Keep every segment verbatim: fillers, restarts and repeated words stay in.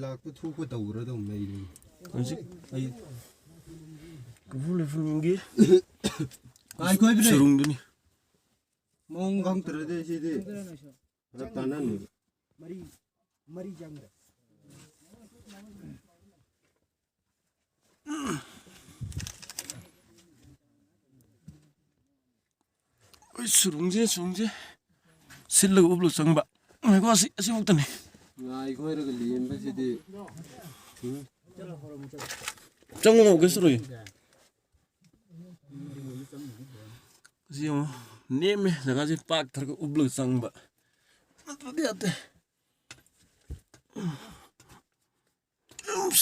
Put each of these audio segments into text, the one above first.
ꯂꯥꯛꯄ ꯊꯣꯛꯄ ꯇꯧꯈ꯭ꯔꯗꯧꯅꯦ ꯑꯩꯗꯤ꯫ ꯍꯧꯖꯤꯛ ꯑꯩ ꯀꯐꯨ ꯂꯩꯐꯝꯒꯤ ꯉꯥꯏꯈꯣ ꯏꯕ꯭ꯔꯦ꯫ ꯁꯨꯔꯨꯡꯗꯨꯅꯤ꯫ ꯃꯑꯣꯡ ꯈꯪꯗ꯭ꯔꯗꯤ ꯁꯤꯗꯤ ꯐꯔꯛ ꯇꯥꯅꯅꯤ꯫ ꯃꯔꯤ, ꯃꯔꯤ ꯆꯪꯈ꯭ꯔꯦ꯫ ꯑꯩꯈꯣꯏ ꯁꯨꯔꯨꯡꯁꯦ, ꯁꯨꯔꯨꯡꯁꯦ ꯁꯤꯠꯂꯒ ꯎꯞꯂꯒ ꯆꯪꯕ꯫ ꯉꯥꯏꯈꯣ, ꯑꯁꯤ, ꯑꯁꯤꯃꯛꯇꯅꯤ꯫ ꯉꯥꯏꯈꯣ ꯍꯥꯏꯔꯒ ꯂꯦꯝꯕꯁꯤꯗꯤ꯫ ꯎꯝ꯫ ꯆꯪꯉꯣ, ꯀꯩꯁꯨ ꯇꯧꯔꯣꯏ꯫ ꯑꯁꯤ ꯌꯦꯡꯉꯣ, ꯅꯦꯝꯃꯦ ꯖꯒꯥꯁꯦ, ꯄꯥꯛꯊꯔꯒ ꯎꯞꯂꯒ ꯆꯪꯕ꯫ ꯅꯠꯇ꯭ꯔꯗꯤ ꯌꯥꯗꯦ꯫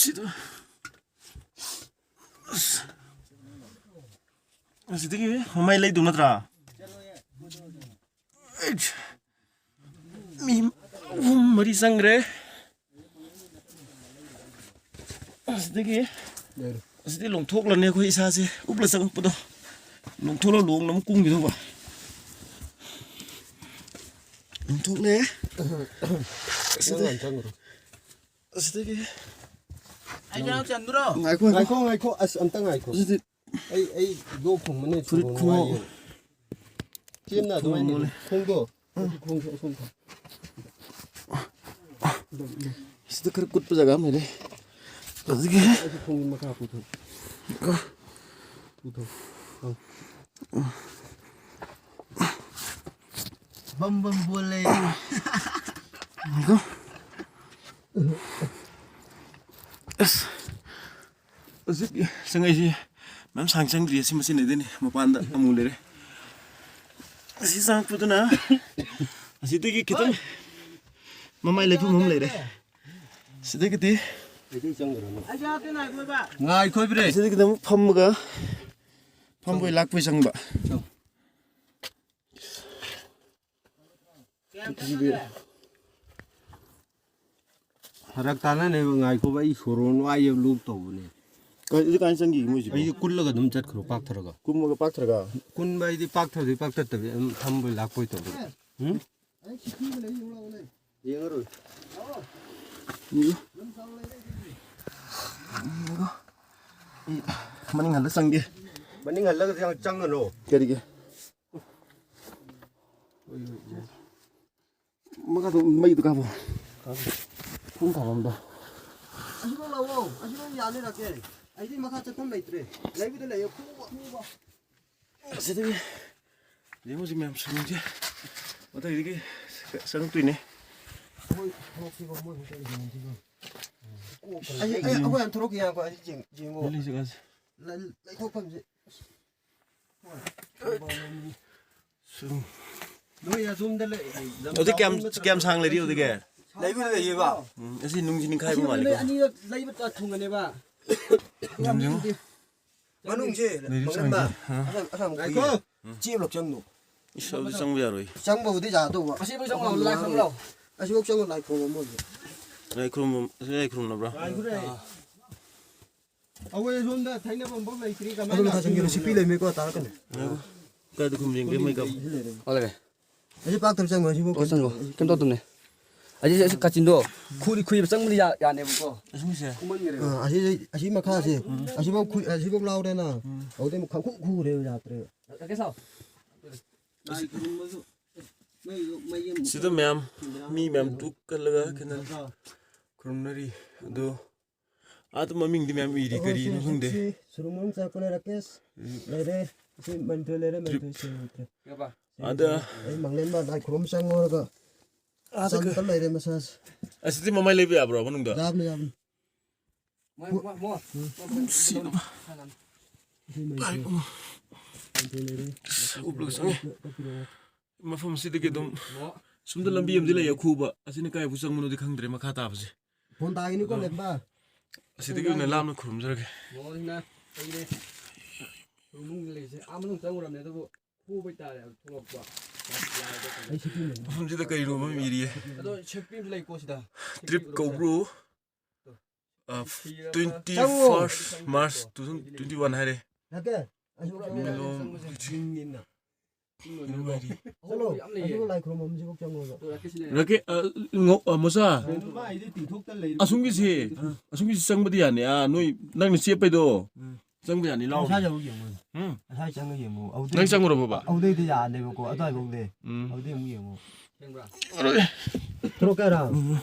ꯁꯤꯗ꯫ ꯑꯁ꯫ ꯑꯁꯤꯗꯒꯤ ꯃꯃꯥꯏ ꯂꯩꯗꯧ ꯅꯠꯇ꯭ꯔꯥ? ꯑꯩꯠ꯫ ꯃꯤ ꯑꯍꯨꯝ ꯃꯔꯤ ꯆꯪꯈ꯭ꯔꯦ꯫ ꯑꯁꯤꯗꯒꯤ, ꯑꯁꯤꯗꯤ ꯂꯣꯡꯊꯣꯛꯂꯅꯤ ꯑꯩꯈꯣꯏ ꯏꯁꯥꯁꯦ ꯎꯞꯂ ꯆꯪꯉꯛꯄꯗꯣ꯫ ꯂꯣꯡꯊꯣꯛꯂ ꯂꯣꯡꯅ ꯑꯃꯨꯛ ꯀꯨꯝꯈꯤꯗꯧꯕ꯫ ꯂꯣꯡꯊꯣꯛꯂꯦ꯫ ꯑꯁꯤꯗ꯫ ꯅꯪ ꯍꯥꯟꯅ ꯆꯪꯈ꯭ꯔꯣ꯫ ꯑꯁꯤꯗꯒꯤ꯫ ꯑꯩ ꯆꯪꯉꯛ ꯆꯟꯗ꯭ꯔꯣ? ꯉꯥꯏꯈꯣ, ꯉꯥꯏꯈꯣ꯫ ꯉꯥꯏꯈꯣ, ꯉꯥꯏꯈꯣ꯫ ꯑꯁ, ꯑꯝꯇ ꯉꯥꯏꯈꯣ꯫ ꯑꯁꯤꯗꯤ ꯑꯩ, ꯑꯩ ꯂꯣꯛ ꯊꯨꯡꯕꯅꯦ, ꯐꯨꯔꯤꯠ ꯁꯣꯔ ꯈꯣꯡꯎꯞ꯫ ꯋꯥꯏꯌꯦ꯫ ꯆꯦꯝꯅ ꯑꯗꯨꯃꯥꯏꯅ ꯈꯣꯡꯎꯞ ꯂꯩ꯫ ꯈꯣꯡꯗꯣ꯫ ꯎꯝ꯫ ꯈꯣꯡꯁꯦ ꯑꯁꯣꯝ ꯊꯝ꯫ ꯁꯤꯗ ꯈꯔ ꯀꯨꯠꯄ ꯖꯒꯥ ꯑꯃ ꯂꯩꯔꯦ꯫ ꯑꯗꯨꯗꯒꯤ ꯑꯩꯁꯨ ꯈꯣꯡꯎꯞ ꯃꯈꯥ ꯄꯨꯊꯣꯛ꯫ ꯀꯣ꯫ ꯄꯨꯊꯣꯛ꯫ ꯑꯧ꯫ ꯕꯝ ꯕꯝ ꯕꯣꯜ ꯂꯩ꯫ ꯉꯥꯏꯈꯣ꯫ ꯑꯁ꯫ ꯍꯧꯖꯤꯛ ꯆꯪꯉꯛꯏꯁꯤ ꯃꯌꯥꯝ ꯁꯥꯡ ꯆꯪꯗ꯭ꯔꯤ, ꯑꯁꯤ ꯃꯆꯤꯟ ꯑꯗꯨꯅꯤ ꯃꯄꯥꯟꯗ ꯑꯃꯨꯛ ꯂꯩꯔꯦ꯫ ꯑꯁꯤ ꯆꯪꯉꯛꯄꯗꯨꯅ ꯑꯁꯤꯗꯒꯤ ꯈꯤꯇꯪ ꯃꯃꯥꯏ ꯂꯩꯐꯝ ꯑꯃ ꯂꯩꯔꯦ꯫ ꯁꯤꯗꯒꯤꯗꯤ ꯉꯥꯏꯈꯣ ꯏꯕ꯭ꯔꯦ꯫ ꯁꯤꯗꯒꯤꯗꯤ ꯑꯃꯨꯛ ꯐꯝꯃꯒ ꯐꯝꯕꯣꯏ ꯂꯥꯛꯄꯣꯏ ꯆꯪꯕ꯫ ꯐꯔꯛ ꯇꯥꯅꯅꯦꯕ, ꯉꯥꯏꯈꯣꯕ, ꯑꯩ ꯁꯣꯔꯣꯟ ꯋꯥꯏꯌꯦꯕ, ꯂꯣꯛ ꯇꯧꯕꯅꯦ꯫ ꯀꯥꯏ-, ꯑꯗꯨ ꯀꯥꯏꯅ ꯆꯪꯈꯤꯒꯦ ꯃꯣꯏꯁꯤꯕꯣ? ꯑꯩꯁꯦ ꯀꯨꯜꯂꯒ ꯑꯗꯨꯝ ꯆꯠꯈ꯭ꯔꯣ, ꯄꯥꯛꯊꯔꯒ꯫ ꯀꯨꯝꯃꯒ ꯄꯥꯛꯊꯔꯒ? ꯀꯨꯟꯕ ꯍꯥꯏꯗꯤ ꯄꯥꯛꯊꯕꯗꯤ ꯄꯥꯛꯊꯠꯇꯕꯤ, ꯑꯗꯨꯝ ꯐꯝꯕꯣꯏ ꯂꯥꯛꯄꯣꯏ ꯇꯧꯕ꯫ ꯎꯝ? ꯌꯦꯡꯉꯔꯣꯏ꯫ ꯌꯦꯡꯉꯣ꯫ ꯌꯦꯡꯉꯣ꯫ ꯑꯩ ꯃꯅꯤꯡ ꯍꯜꯂ ꯆꯪꯒꯦ꯫ ꯃꯅꯤꯡ ꯍꯜꯂꯒ ꯆꯪ-, ꯆꯪꯒꯅꯣ꯫ ꯀꯔꯤꯒꯤ? ꯃꯈꯥꯗꯣ ꯃꯩꯗꯣ ꯀꯥꯞꯄꯣ꯫ ꯐꯨꯝ ꯊꯥꯐꯝꯗꯣ꯫ ꯑꯁꯤꯐꯥꯎ ꯂꯥꯛꯑꯣ꯫ ꯑꯁꯤꯐꯥꯎ ꯌꯥꯅꯤ, ꯔꯥꯀꯦꯁ꯫ ꯑꯩꯗꯤ ꯃꯈꯥ ꯆꯠꯐꯝ ꯂꯩꯇ꯭ꯔꯦ꯫ ꯂꯩꯕꯨꯗꯤ ꯂꯩꯌꯦ꯫ ꯐꯨꯕ, ꯐꯨꯕ꯫ ꯑꯁꯤꯗꯒꯤ ꯌꯦꯡꯉꯨꯁꯤ ꯃꯌꯥꯝ, ꯁꯨꯔꯨꯡꯁꯦ ꯃꯊꯛꯇꯒꯤ ꯆꯪꯉꯛꯇꯣꯏꯅꯦ꯫ ꯑꯩꯈꯣꯏ ꯊꯣꯛꯁꯤꯕ ꯃꯣꯏ ꯍꯣꯇꯦꯜ ꯌꯦꯡꯉꯨꯁꯤꯕ꯫ ꯑꯩ, ꯑꯩ, ꯑꯩꯈꯣꯏ ꯍꯥꯟꯅ ꯊꯣꯛꯂꯛꯈꯤ ꯉꯥꯏꯈꯣ꯫ ꯑꯩ ꯌꯦꯡ-, ꯌꯦꯡꯉꯣ꯫ ꯂꯩ, ꯂꯩ, ꯂꯩ, ꯂꯩꯊꯣꯛꯐꯝꯁꯦ꯫ ꯁꯨꯝ꯫ ꯅꯣꯏ ꯑꯁꯣꯝꯗ ꯂꯩ-, ꯂꯝ ꯑꯗꯨ ꯀꯌꯥꯝ, ꯆꯥꯎꯕ ꯀꯌꯥꯝ ꯁꯥꯡ ꯂꯩꯔꯤ ꯑꯗꯨꯒꯤ? ꯂꯩꯕꯨꯗꯤ ꯂꯩꯌꯦꯕ꯫ ꯎꯝ, ꯑꯁꯤ ꯅꯨꯡꯁꯤ ꯅꯤꯡꯈꯥꯏꯕ ꯑꯁꯤꯕꯨꯗꯤ ꯃꯥꯜꯂꯤꯀꯣ꯫ ꯅꯣꯏ ꯑꯅꯤꯔꯛ ꯂꯩꯕ ꯊꯨꯡꯒꯅꯦꯕ꯫ ꯌꯥꯝ ꯌꯦꯡꯉꯨ꯫ ꯂꯩꯇꯦ꯫ ꯃꯅꯨꯡꯁꯦ ꯂꯩꯔꯤ ꯃꯪꯒꯟꯕ꯫ ꯆꯪꯉꯤꯁꯦ꯫ ꯑ꯫ ꯑꯁꯥꯝ, ꯑꯁꯥꯝ ꯉꯥꯏꯈꯣ꯫ ꯀꯨꯏꯔꯦ꯫ ꯎꯝ꯫ ꯆꯦꯞ ꯂꯣꯛ ꯆꯪꯅꯣ꯫ ꯏꯁ, ꯑꯗꯨ ꯆꯪꯕ ꯌꯥꯔꯣꯏ꯫ ꯆꯪꯕꯕꯨꯗꯤ ꯌꯥꯗꯧꯕ꯫ ꯑꯁꯤꯕꯨ ꯆꯪꯉꯣ, ꯂꯥꯏ ꯈꯨꯔꯨꯝꯂꯣ꯫ ꯑꯁꯤꯐꯥꯎ ꯆꯪꯉꯣ, ꯂꯥꯏ ꯈꯨꯔꯨꯝꯃꯣ ꯃꯣꯏꯒꯤ꯫ ꯂꯥꯏ ꯈꯨꯔꯨꯝꯕ-, ꯂꯥꯏ ꯈꯨꯔꯨꯝꯅꯕ꯭ꯔꯥ? ꯂꯥꯏ ꯈꯨꯔꯨꯝ-, ꯑꯥ꯫ ꯑꯩꯈꯣꯏ ꯁꯣꯝꯗ ꯊꯩꯅꯐꯝ ꯐꯥꯎ ꯂꯩꯇ꯭ꯔꯤ, ꯀꯃꯥꯏꯅ ꯑꯗꯨꯝ ꯊꯥꯖꯤꯟꯒꯦ, ꯂꯥꯛꯇꯣꯏꯅꯣ? ꯁꯤ ꯄꯤ ꯂꯩꯃꯤꯀꯣ, ꯇꯥꯔꯛꯀꯅꯤ꯫ ꯉꯥꯏꯈꯣ꯫ ꯀꯥꯏꯗ ꯈꯨꯝꯖꯤꯟꯒꯦ, ꯃꯩ ꯀꯥꯞ-, ꯑꯣ, ꯂꯩꯔꯦ꯫ ꯑꯁꯤ ꯄꯥꯛꯇꯕ ꯆꯪꯉꯣ, ꯑꯁꯤꯐꯥꯎ ꯑꯣ, ꯆꯪꯉꯣ꯫ ꯀꯩꯝ ꯇꯧꯗꯕꯅꯦ꯫ ꯑꯁꯤ, ꯑꯁꯤ ꯀꯥꯆꯤꯟꯗꯣ ꯈꯨꯔꯤ, ꯈꯨꯔꯤ ꯆꯪꯕꯗꯤ ꯌꯥ-, ꯌꯥꯅꯦꯕꯀꯣ꯫ ꯑꯁꯤꯒꯤꯁꯦ? ꯀꯨꯝꯍꯟꯈ꯭ꯔꯦꯕ꯫ ꯑꯥ, ꯑꯁꯤ, ꯑꯁꯤ ꯃꯈꯥꯁꯦ꯫ ꯎꯝ꯫ ꯑꯁꯤꯐꯥꯎ ꯈꯨ-, ꯑꯁꯤꯐꯥꯎ ꯂꯥꯎꯔꯦꯅ꯫ ꯎꯝ꯫ ꯑꯗꯨꯗꯩ ꯑꯃꯨꯛ ꯈꯪꯈꯨ ꯈꯨꯔꯦꯕ, ꯌꯥꯗ꯭ꯔꯦꯕ꯫ ꯂꯥꯏ ꯈꯨꯔꯨꯝꯕꯁꯨ, ꯃꯩꯗꯣ, ꯃꯩ ꯑꯃ ꯁꯤꯗ ꯃꯌꯥꯝ, ꯃꯤ ꯃꯌꯥꯝ ꯇꯨ ꯀꯜꯂꯒ ꯀꯩꯅꯣ ꯈꯨꯔꯨꯝꯅꯔꯤ꯫ ꯑꯗꯣ ꯑꯥꯗ ꯃꯃꯤꯡꯗꯤ ꯃꯌꯥꯝ ꯏꯔꯤ, ꯑꯩꯈꯣꯏ ꯀꯔꯤꯅꯣ ꯁꯤ ꯈꯪꯗꯦ꯫ ꯍꯧꯖꯤꯛꯁꯤ ꯁꯨꯔꯨꯡꯕꯝ ꯆꯥꯛꯄ ꯂꯩꯔꯛꯀꯦ꯫ ꯂꯩꯔꯦ꯫ ꯁꯤ ꯃꯅꯤꯄꯨꯔ ꯂꯩꯔꯦ, ꯇ꯭ꯔꯤꯞ꯫ ꯃꯅꯤꯄꯨꯔ ꯁꯤ ꯂꯩꯇ꯭ꯔꯦ꯫ ꯑꯥꯗ ꯑꯩ ꯃꯪꯂꯦꯝꯕ ꯂꯥꯏ ꯈꯨꯔꯨꯝ ꯆꯪꯉꯨꯔꯒ ꯑꯥꯗ ꯆꯪꯗ ꯂꯩꯔꯦ ꯃꯁꯥꯁꯦ꯫ ꯑꯁꯤꯗꯤ ꯃꯃꯥꯏ ꯂꯩꯕ ꯌꯥꯕ꯭ꯔꯣ ꯃꯅꯨꯡꯗ? ꯌꯥꯕꯅꯤ, ꯌꯥꯕꯅꯤ꯫ ꯃꯣꯏ, ꯃꯣꯏ, ꯃꯣꯏ꯫ ꯅꯨꯡꯁꯤꯅꯕ꯫ ꯁꯤ ꯃꯅꯤꯄꯨꯔ꯫ ꯂꯥꯏ, ꯎꯝ꯫ ꯃꯅꯤꯄꯨꯔ ꯂꯩꯔꯦ꯫ ꯑꯁ, ꯎꯞꯂꯒ ꯆꯪꯉꯦ꯫ ꯃꯐꯝꯁꯤꯗꯒꯤ ꯑꯗꯨꯝ ꯁꯣꯝꯗ ꯂꯝꯕꯤ ꯑꯃꯗꯤ ꯂꯩ, ꯑꯈꯨꯕ꯫ ꯑꯁꯤꯅ ꯀꯥꯏꯕꯨ ꯆꯪꯕꯅꯣꯗꯤ ꯈꯪꯗ꯭ꯔꯦ, ꯃꯈꯥ ꯇꯥꯕꯁꯦ꯫ ꯐꯣꯟ ꯇꯥꯈꯤꯅꯤꯀꯣ, ꯑꯗꯣ ꯂꯦꯝꯕ꯫ ꯑꯁꯤꯗꯒꯤ ꯑꯣꯏꯅ ꯂꯥꯞꯅ ꯈꯨꯔꯨꯝꯖꯔꯒꯦ꯫ ꯃꯣꯏꯅ ꯑꯩꯅꯦ ꯁꯨꯔꯨꯡ ꯂꯩꯁꯦ ꯑꯥ ꯃꯅꯨꯡ ꯆꯪꯉꯨꯔꯕꯅꯦ, ꯑꯗꯨꯕꯨ ꯈꯨꯕꯩ ꯇꯥꯔꯦ ꯊꯣꯛꯂꯛꯄ꯫ ꯑꯩ ꯁꯤ ꯄꯤꯅꯦ꯫ ꯃꯐꯝꯁꯤꯗ ꯀꯔꯤꯅꯣ ꯑꯃ ꯏꯔꯤꯌꯦ꯫ ꯑꯗꯣ ꯁꯦꯛꯄꯤ ꯑꯃ ꯂꯩꯀꯣ ꯁꯤꯗ꯫ ꯇ꯭ꯔꯤꯞ ꯀꯧꯕ꯭ꯔꯣ? ꯑ, twenty first March two thousand twenty one ꯍꯥꯏꯔꯦ꯫ ꯅꯠꯇꯦ, ꯑꯁꯤ ꯃꯤꯂꯣꯡ꯫ ꯆꯤꯡꯅꯤꯅ꯫ ꯆꯠꯂꯣ, ꯑꯗꯨꯒ ꯂꯥꯏ ꯈꯨꯔꯨꯝꯐꯝꯁꯤꯐꯥꯎ ꯆꯪꯉꯣꯕ꯫ ꯔꯥꯀꯦ-, ꯑ, ꯉꯧ-, ꯑ, ꯃꯣꯆꯥ, ꯑꯁꯣꯝꯒꯤꯁꯤ, ꯑꯁꯣꯝꯒꯤꯁꯤ ꯆꯪꯕꯗꯤ ꯌꯥꯅꯤ꯫ ꯑꯥ, ꯅꯣꯏ ꯅꯪꯅ ꯆꯦꯞꯄꯩꯗꯣ ꯎꯝ꯫ ꯆꯪꯕ ꯌꯥꯅꯤ, ꯂꯥꯎ꯫ ꯃꯁꯥ ꯌꯧꯔ ꯌꯦꯡꯉꯣ꯫ ꯎꯝ꯫ ꯃꯁꯥ ꯆꯪꯉ ꯌꯦꯡꯉꯣ꯫ ꯑꯗꯨꯗꯩ, ꯅꯪ ꯆꯪꯉꯨꯔꯕꯣꯕ? ꯑꯗꯨꯗꯩꯗꯤ ꯌꯥꯅꯦꯕꯀꯣ, ꯑꯗꯨꯋꯥꯏꯐꯥꯎꯗꯤ꯫ ꯎꯝ꯫ ꯑꯗꯨꯗꯩ ꯑꯃꯨꯛ ꯌꯦꯡꯉꯣ꯫ ꯊꯣꯛꯂꯛ ꯀꯦꯔꯥ? ꯎꯝ꯫